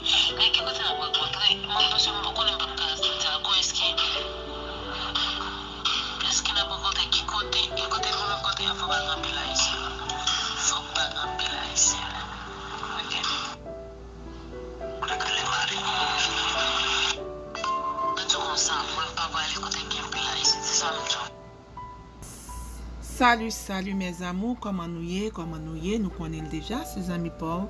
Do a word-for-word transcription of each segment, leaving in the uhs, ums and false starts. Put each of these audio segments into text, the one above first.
Men ki kote n ap rankontre? Mwen, paske m pa konnen, m p ap ka di ankò. Èske, èske n ap rankontre? Ki kote? Ki kote nou rankontre? Fòk pa gen anpil Ayisyen la. Fòk pa gen anpil Ayisyen la. Ok. Mwen di konsa, mwen pa prale kote gen anpil Ayisyen. Se sa m di w. Salut, salut mes amours, kòman nou ye? Kòman nou ye? Nou konnen l deja, se zanmi pa w,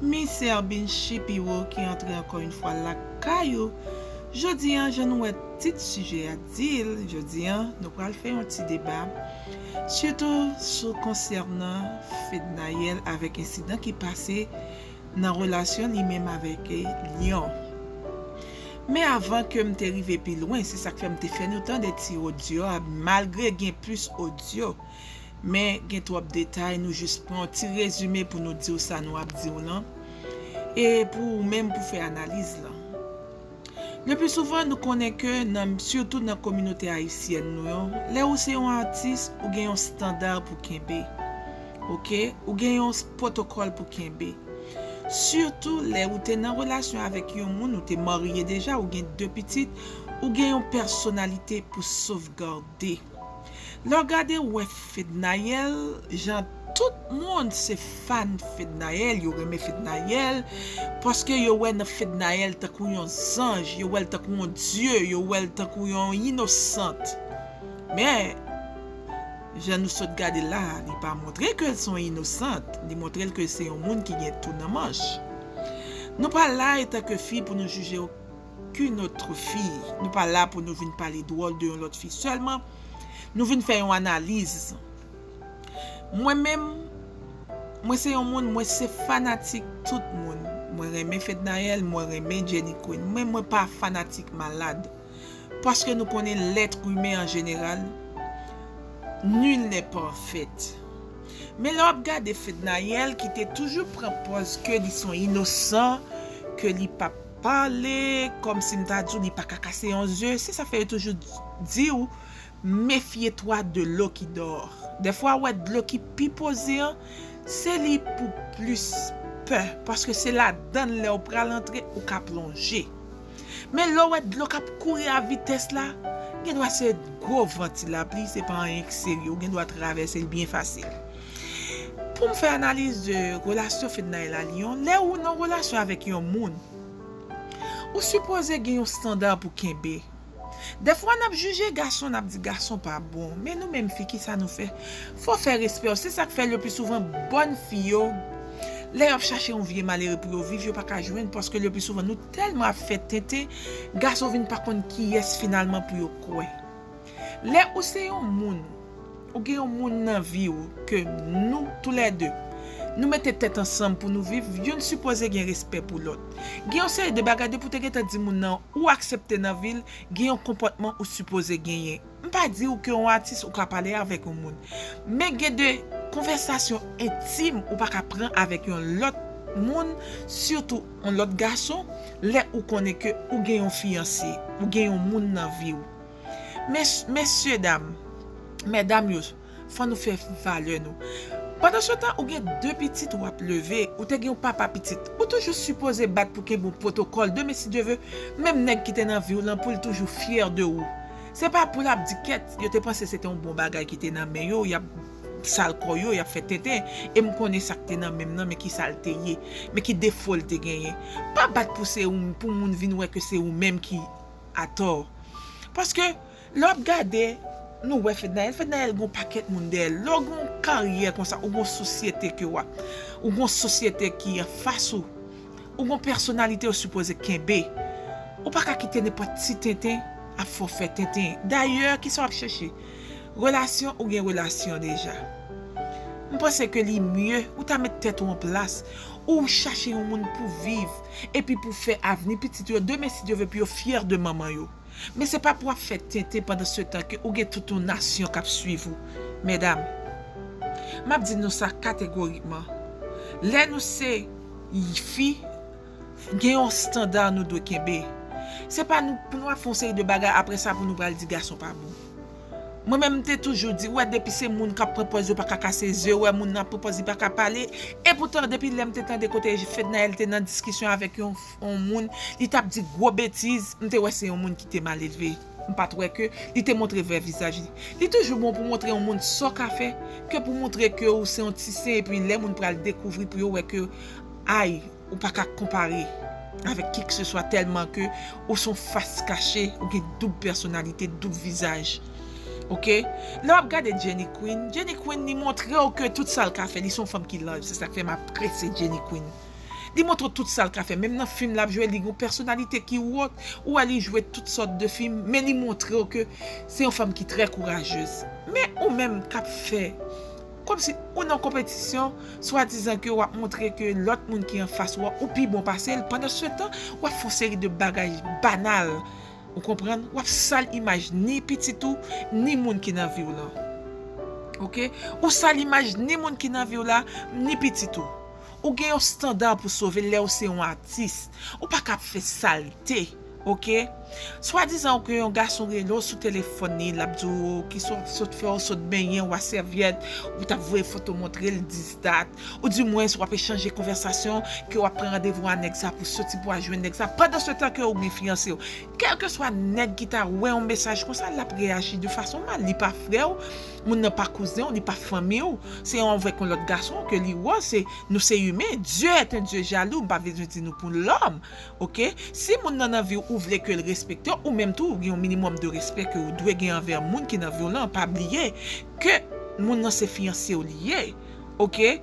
Miss Herbine Shapiro ki antre ankò yon fwa lakay ou. Jodi an, jan nou wè tit sijè a di l, jodi an, nou pral fè yon ti deba, sitou sou konsènan Fednaelle avèk ensidan ki pase nan relasyon li menm avèk Lion. Men avan ke m te rive pi lwen, se sa k fè m te fè nou tande ti odyo a, malgre gen plis odyo, men gen twòp detay, nou jis pran yon ti rezime pou nou di w sa nou ap di w lan, e pou ou menm pou fè analiz lan. Le pli souvan, nou konnen ke nan, sitou nan kominote ayisyèn nou yo, lè ou se yon atis, ou gen yon estanda pou kenbe. Ok? Ou gen yon pwotokòl pou kenbe. Sitou lè ou te nan relasyon avèk yon moun, ou te marye deja, ou gen de pitit, ou gen yon pèsonalite pou sovgade. Lè w gade, ou wè Fednaelle, jan tout moun se fan Fednaelle, yo renmen Fednaelle, paske yo wè nan Fednaelle tankou yon zanj, yo wè l tankou yon dye, yo wè l tankou yon inosant. Men, jan nou sot gade la, li pa montre ke l se yon inosant, li montre l ke l se yon moun ki gen tou nan manch. Nou pa la etanke fi pou nou jije okenn lòt fi. Nou pa la pou nou vin pale dwòl de yon lòt fi. Sèlman, nou vin fè yon analiz. Mwen menm, mwen se yon moun, mwen se fanatik tout moun. Mwen renmen Fednaelle, mwen renmen Jenny Queen. Men mwen pa fanatik malad. Paske nou konnen lèt imen an jeneral, nul n'est parfait. Men lè w ap gade Fednaelle ki te toujou pran pòz ke li se yon inosan, ke li p ap pale, kòmsi m ta di w li pa ka kase yon ze, se sa fè yo toujou di w, méfie-toi de l'eau qui dort. Dèfwa, w wè dlo ki pi poze an, se li pou plis pè, paske se ladan l lè w pral antre, ou ka plonje. Men lè w wè dlo k ap kouri a vitès la, gen dwa se gwo van ti lapli, se pa anyen k serye, ou gen dwa travèse l byen fasil. Pou m fè analiz de relasyon Fednaelle a Lion, lè ou nan relasyon avèk yon moun, ou sipoze gen yon estanda pou kenbe. Dèfwa n ap jije gason, n ap di gason pa bon, men nou menm fi, kisa nou fè? Fò fè respè w. Se sa k fè le pli souvan bòn fi yo, lè y ap chache yon vye malere pou yo viv, yo pa ka jwenn, paske le pli souvan nou tèlman ap fè tenten, gason vin pa konn kiyès finalman pou yo kwè. Lè ou se yon moun, ou gen yon moun nan vi w ke nou toulède, nou mete tèt ansanm pou nou viv, youn sipoze gen respè pou lòt. Gen yon seri de bagay, depi w te gentan di moun nan ou aksepte nan vi l, gen yon konpòtman ou sipoze genyen. M pa di w ke yon atis ou ka pale avèk yon moun, men gen de konvèsasyon entim ou pa ka pran avèk yon lòt moun, sitou yon lòt gason, lè ou konnen ke ou gen yon fiyanse, ou gen yon moun nan vi w. Mes, mesye dam, medam yo, fò nou fè valè nou. Pandan se tan, ou gen de pitit w ap leve, ou te gen yon papa pitit. Ou toujou sipoze bat pou kenbe yon pwotokòl. Demen, si Dye ve, menm nèg ki te nan vi w lan, pou l toujou fyè de ou. Se pa pou l ap di kèt, yo te panse se te yon bon bagay ki te nan men yo, y ap sal kò yo, y ap fè tenten. E m konnen sa k te nan men m nan, men ki sa l te ye, men ki defo l te genyen. Pa bat pou se ou, pou moun vin wè ke se ou menm ki atò. Paske, lè w ap gade, nou wè Fednaelle, Fednaelle gen yon pakèt moun dèyè l. Lè w gen yon karyè konsa, ou gen yon sosyete ke w ap, ou gen yon sosyete ki anfas ou, ou gen yon pèsonalite ou sipoze kenbe. Ou pa ka kite nenpòt ti tenten ap fè w fè tenten. Dayè, kisa w ap chèche? Relasyon, ou gen relasyon deja. M panse ke li mye ou ta met tèt ou an plas, ou chache yon moun pou viv, epi pou fè avni pitit yo, demen, si Dye ve, pou yo fyè de manman yo. Men se pa pou ap fè tenten pandan se tan ke ou gen tout yon nasyon k ap swiv ou. Medam, m ap di nou sa kategorikman. Lè nou se fi, gen yon estanda nou dwe kenbe. Se pa nou, pou nou ap fè yon seri de bagay, apre sa pou nou pral di gason pa bon. Mwen menm m te toujou di, wè, depi se moun k ap pran pòz, yo pa ka kase zye, wè, moun nan ap pran pòz, li pa ka pale. Epoutan, depi lè m te tande kote Fednaelle te nan diskisyon avèk yon, yon moun, li t ap di gwo betiz, m te wè se yon moun ki te mal elve. M pa t wè ke li te montre vrè vizaj li. Li toujou bon pou montre yon moun sa w ka fè, ke pou montre ke ou se yon ti sen, epi lè moun pral dekouvri pou yo wè ke, ay, ou pa ka konpare avèk ki ke se swa tèlman ke ou se yon fas kache, ou gen doub pèsonalite, doub vizaj. Oke? Lè w ap gade Jenny Queen, Jenny Queen, li montre w ke tout sa l ka fè, li se yon fanm ki love. Se sa k fè m apresye Jenny Queen. Li montre w tout sa l ka fè. Menm nan fim l ap jwe, li gen yon pèsonalite ki wòt. Ou wè li jwe tout sòt de fim, men li montre w ke se yon fanm ki trè kourajez. Men ou menm k ap fè kòmsi ou nan konpetisyon, swadizan ke w ap montre ke lòt moun ki anfas ou a, ou pi bon pase l, pandan se tan, w ap fè yon seri de bagay banal. Ou konprann? W ap sal imaj ni pitit ou, ni moun ki nan vi w lan. Oke? Ou sal imaj ni moun ki nan vi w la, ni pitit ou. Ou gen yon estanda pou sove lè w se yon atis. Ou pa ka ap fè salte, oke? Swadizan ou gen yon gason rele w sou telefòn li, l ap di w ki sot, sot fè w sot benyen w a sèvyèt, ou t ap voye foto montre l, dis dat. Ou di mwens w ap echanje konvèsasyon, ke w ap pran randevou a nèg sa pou soti pou al jwenn nèg sa. Pandan se tan ke ou gen fiyanse w. Kèlkeswa nèg ki ta wè yon mesaj konsa, l ap reyaji de fason mal. Li pa frè w, moun nan pa kouzen w, li pa fanmi w. Se yon avèk yon lòt gason ke li wè, se, nou se imen. Dieu est un Dieu jaloux, m pa bezwen di nou pou lòm. Oke? Si moun nan nan vi w, ou vle ke l respekte w, ou menm tou, ou gen yon minimòm de respè ke ou dwe gen anvè moun ki nan vi w lan, pa bliye ke moun nan se fiyanse w li ye. Oke?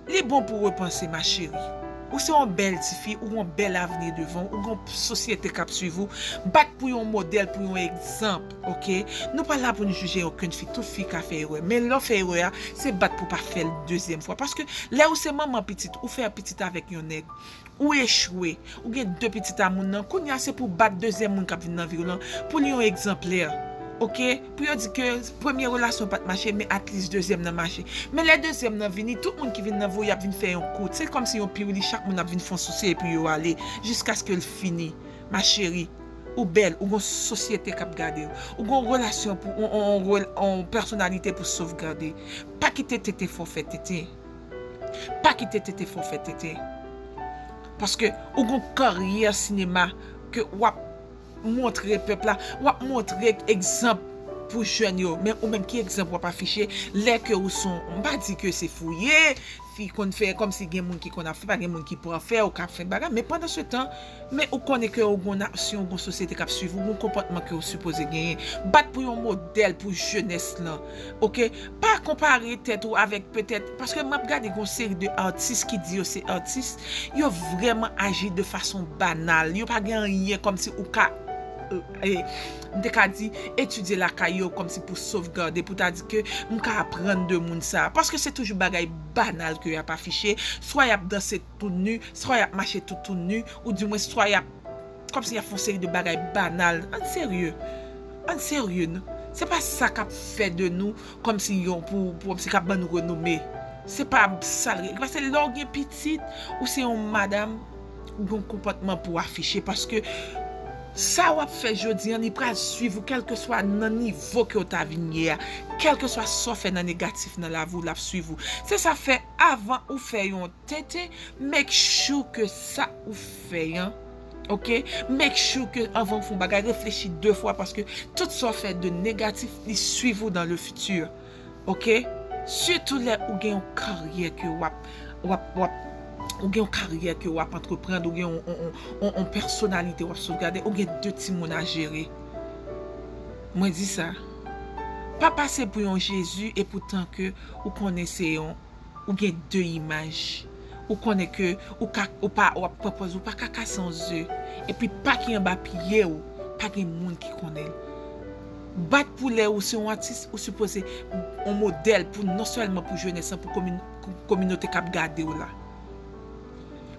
Li bon pou repanse, ma chérie. Ou se yon bèl tifi, ou gen yon bèl avni devan w, ou gen yon sosyete k ap swiv ou. Bat pou yon modèl, pou yon egzanp, oke? Nou pa la pou n jije okenn fi. Tout fi ka fè erè. Men lè w fè erè a, se bat pou pa fè l dezyèm fwa. Paske lè ou se manman pitit, ou fè pitit avèk yon nèg, ou echwe, ou gen de pitit a moun nan, kounye a se pou bat dezyèm moun k ap vin nan vi w lan, pou li yon egzanplè. Oke? Pou yo di ke premye relasyon pa t mache, men at least dezyèm nan mache. Men lè dezyèm nan vini, tout moun ki vin nan vi w, y ap vin fè yon kout. Se kòmsi yon piwili, chak moun ap vin fè yon souse epi yo ale, jiskaske l fini. Ma chérie, ou bèl, ou gon sosyete k ap gade w. Ou gon relasyon pou, on, on, on, on pèsonalite pou sovgade. Pa kite tenten fè w fè tenten. Pa kite tenten fè w fè tenten. Paske ou gon karyè sinema ke w ap montre pèp la, w ap montre egzanp pou jèn yo. Men ou menm, ki egzanp w ap afiche lè ke ou son, m pa di ke se fouye, fi konn fè, kòmsi gen moun ki konn ap fè, pa gen moun ki pran fè, ou ka ap fè bagay, men pandan se tan, men ou konnen ke ou gon nasyon, ou gon sosyete k ap swiv ou, ou gon konpòtman ke ou sipoze genyen. Bat pou yon modèl pou jenès lan, oke? Pa konpare tèt ou avèk petèt, paske m ap gade gon seri de atis ki di yo se atis, yo vrèman aji de fason banal. Yo pa gen anyen kòmsi ou ka, e, m te ka di, etidye lakay yo kòmsi pou sovgade, pou ta di ke m ka aprann de moun sa. Paske se toujou bagay banal ke y ap afiche. Swa y ap danse tou ni, swa y ap mache tou, tou ni, ou dimwen swa y ap, kòmsi y ap fè yon seri de bagay banal. Ann serye. Ann serye, non. Se pa sa k ap fè de nou kòmsi yon, pou, pou, kòmsi k ap ban nou renome. Se pa sa l rele. Paske lè w gen pitit, ou se yon madanm, ou gen yon konpòtman pou w afiche. Paske sa w ap fè jodi an, li pral swiv ou, kèlkeswa nan nivo ke w ta vin ye a. Kèlkeswa sa w fè nan negatif nan lavi w, l ap swiv ou. Se sa fè, avan ou fè yon tenten, make sure ke sa ou fè an, oke? Make sure ke anvan ou fè yon bagay, reflechi de fwa, paske tout sa w fè de negatif, li swiv ou dans le futur, oke? Sitou lè ou gen yon karyè ke w ap, w ap, w ap, ou gen yon karyè ke w ap antreprann, ou gen yon, yon, yon, yon, yon pèsonalite w ap sovgade, ou gen de timoun a jere. Mwen di sa. Pa pase pou yon Jezi, epoutan ke ou konnen se yon, ou gen de imaj. Ou konnen ke ou ka, ou pa, w ap pran pòz, ou pa ka kase yon ze. Epi pak ki anba pye w, pa gen moun ki konnen l. Bat pou lè ou se yon atis, ou sipoze yon modèl pou, non sèlman pou jenès lan, pou komin-, pou kominote k ap gade w la.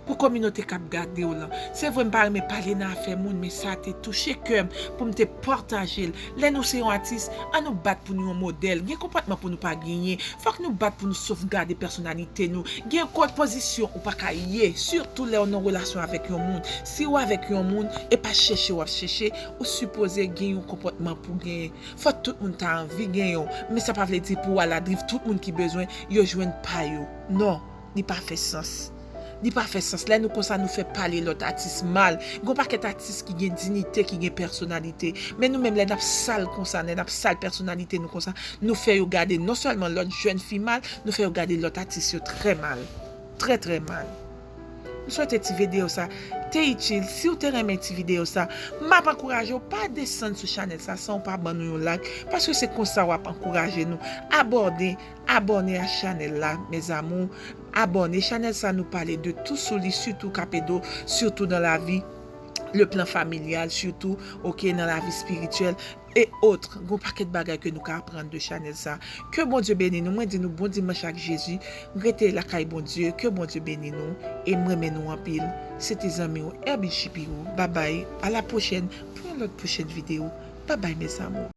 pou kominote k ap gade w lan. Se vre, m pa renmen pale nan afè moun, men sa te touche kè m pou m te pataje l. Lè nou se yon atis, an nou bat pou nou yon modèl. Gen konpòtman pou nou pa genyen. Fòk nou bat pou nou sovgade pèsonalite nou. Gen konpozisyon ou pa ka ye, sitou lè w nan relasyon avèk yon moun. Si w avèk yon moun, e pa chèche w ap chèche, ou sipoze gen yon konpòtman pou genyen. Fòk tout moun ta anvi genyen w, men sa pa vle di pou w al adriv tout moun ki bezwen yo jwenn pa yo. Non, li pa fè sans. Li pa fè sans. Lè nou konsa, nou fè pale lòt atis mal. Gon pakèt atis ki gen diyite, ki gen pèsonalite. Men nou menm, lè n ap sal konsa, lè n ap sal pèsonalite nou konsa, nou fè yo gade non sèlman lòt jèn fi mal, nou fè yo gade lòt atis yo trè mal. Trè, trè mal. M swete ti videyo sa te itil. Si w te renmen ti videyo sa, m ap ankouraje w pa desann sou chanèl sa san w pa ban nou yon like, paske se konsa w ap ankouraje nou. Abòne, abòne a chanèl la, mes amours. Abòne, chanèl sa nou pale de tout sou li, sitou k ap ede w, sitou nan lavi, le plan familial, sitou, oke, nan lavi espirityèl, e otre. Gon pakèt bagay ke nou ka aprann de chanèl sa. Ke Bondye beni nou. Mwen di nou bon dimanch ak Jezi. Rete lakay Bondye. Ke Bondye beni nou. E m renmen nou anpil. Se te zanmi w, Herbie Chipiro. Babay. A la pwochèn pou yon lòt pwochèn videyo. Babay, mes amours.